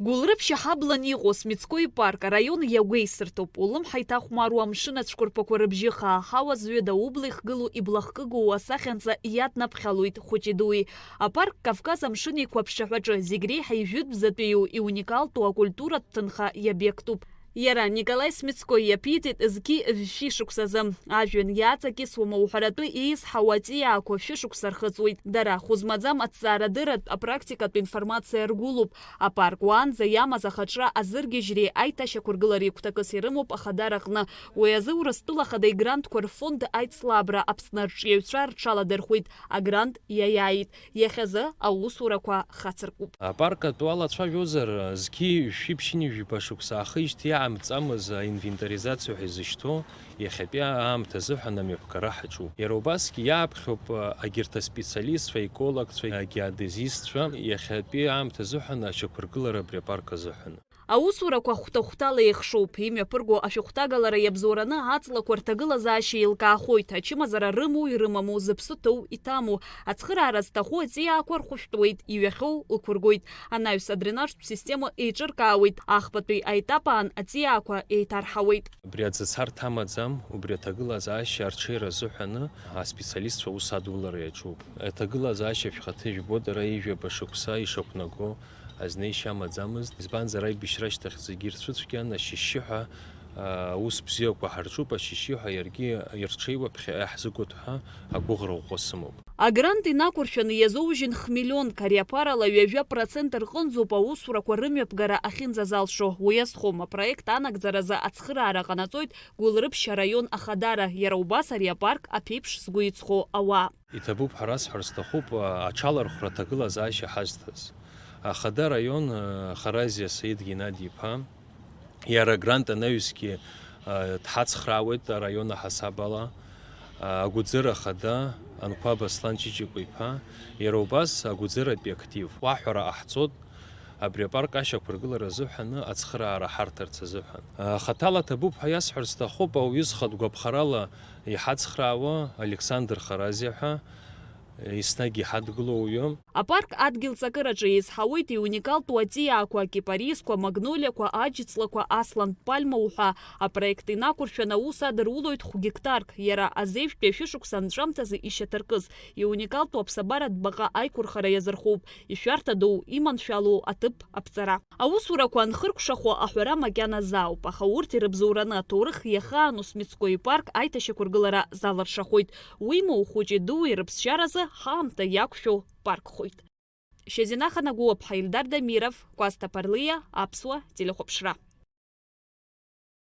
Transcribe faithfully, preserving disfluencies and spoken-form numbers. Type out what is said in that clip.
Гәылрыԥшь аҳаблан иҟоу Смицкои ипарк араион иагәеисырҭоуп. Улымҳа иҭахәмаруа амшын ацәқәырԥақәа рыбжьы хаа-хауа зҩыда убла ихгылоу иблахкыгоу асахьанӡа иаднаԥхьалоит хәыҷи-дуи. Апарк Кавказ амшын еиқәаԥшаҳәаҿы зегь реиҳа ижәытәӡатәиу, иуникалтәу акультуратә ҭынха иобиектуп. Иара Николаи Смицкои иаԥиҵеит зқьи жәшәи шықәсазы. Ажәҩан иаҵакьысуа мауҳәаратәы еизҳауа аҵиаақәа шәышықәса рхыҵуеит. Дара хәы змаӡам аҭҵаарадырратә апрактикатә информациа ргәылуп. Апарк уаанӡа иамаз ахаҿра азыргьежьреи аиҭашьақәыргылареи гәҭакыс ирымоуп ахадара аҟны. Уи азы Урыстәыла Ахада игрантқәа рфонд аицлабра Аԥсны арҿиаҩцәа рҽаладырхәит агрант иаиааит. Иахьазы аусурақәа хацыркуп. Апарк атәы алацәажәозар, зқьи жәшәи ԥшьынҩажәи жәаба шықәса аахижьҭеи иаамҵамыз аинвентаризациа ҳәа изышьҭоу, иахьатәи аамҭа азыҳәан амҩаԥгара ҳаҿуп. Иара убасгьы иааԥхьоуп агьырҭ аспециалистцәа, аекологцәа, агеодезистцәа, иахьатәи аамҭа азыҳәан ашьақәыргылара абри апарк азыҳәан. Аусурақәа хәҭа-хәҭала еихшоуп, имҩаԥырго ашәҟәҭагалара иабзоураны аҵлақәа рҭагылазаашьа еилкаахоит, ачымазара рымоу ирымаму, зыԥсы ҭоу иҭаму. Ацхыраара зҭаху аҵиаақәа рхәышәтәуеит, иҩахьоу ықәыргоит. Анаҩс адренажтә система еиҿыркаауеит, ахԥатәи аетап аан аҵиаақәа еиҭарҳауеит. Абри аӡацарҭа амаӡам, убри аҭагылазаашьа арҽеира азыҳәаны аспециалистцәа аус адулара иаҿуп. Аҭагылазаашьа шәхаҭа ижәбоит, ара ижәаба шықәса ишақәнаго азнеишьа амаӡамызт, избанзар аибашьра ашьҭахь зегьы ирцәыцәгьан, ашьшьыҳәа, аа, аус бзиақәа ҳарҿуп, ашьшьыҳәа иаргьы ирҽеиуа ԥхьаҟа иаҳзыгуеит ҳәа агәыӷра ӷәӷәа сымоуп. Агрант инақәыршәаны иазоужьын хмиллионк, ари аԥарала ҩажәа процент рҟынӡоуп аусурақәа рымҩаԥгара ахьынӡазалшо. Уи азхом, апроект анагӡаразы ацхыраара ҟанаҵоит Гәылрыԥшь араион ахадара, иара убас ари апарк аԥеиԥш згәы иҵхо ауаа. Иҭабуп ҳәа расҳәар сҭахуп, а, аҽалархәра аҭагылазаашьа ҳазҭаз. Ахада араион, а, Харазиа Саид Геннади-иԥа, иара агрант анаҩсгьы, а, дҳацхраауеит араион аҳасаб ала. А, агәыӡыра ахада Анқәаба Аслан Ҷыҷыкәа-иԥа, иара убас агәыӡыратәи актив. Уаҳәара ҟаҳҵоит, абри апарк ашьақәыргылара азыҳәаны ацхыраара ҳарҭарц азыҳәан. Хаҭала ҭабуп ҳәа иасҳәар сҭахуп, ауаҩы зхатә гәаԥхарала иҳацхраауа Александр Харазиа ҳәа, еснагь иҳадгылоу уаҩы. Апарк адгьыл ҵакыраҿы еизҳауеит иуникалтәу аҵиаақәа, акипарисқәа, магнолиақәа, аџьҵлақәа, аслантә пальма уҳәа. Апроект инақәыршәаны аус адырулоит хә-гектарк, иара азеижәтәи ашәышықәса анҵәамҭазы ишьаҭаркыз. Иуникалтәу аԥсабаратә баҟа аиқәырхара иазырхоуп, ишәарҭа ду иманшәалоу аҭыԥ аԥҵара. Аусурақәа анхыркәшахо аҳәара макьаназы ауп, аха урҭ ирыбзоураны аҭоурых иахаану Смицкои ипарк аиҭашьақәыргылара залыршахоит. Уимоу, хәыҷи-дуи рыԥсшьаразы ҳаамҭа иақәшәо паркхоит. Шьазина Ханагәыуаԥҳа, Ильдар Дамиров, Кәасҭа Ԥарлиа, Аԥсуа телехәаԥшра.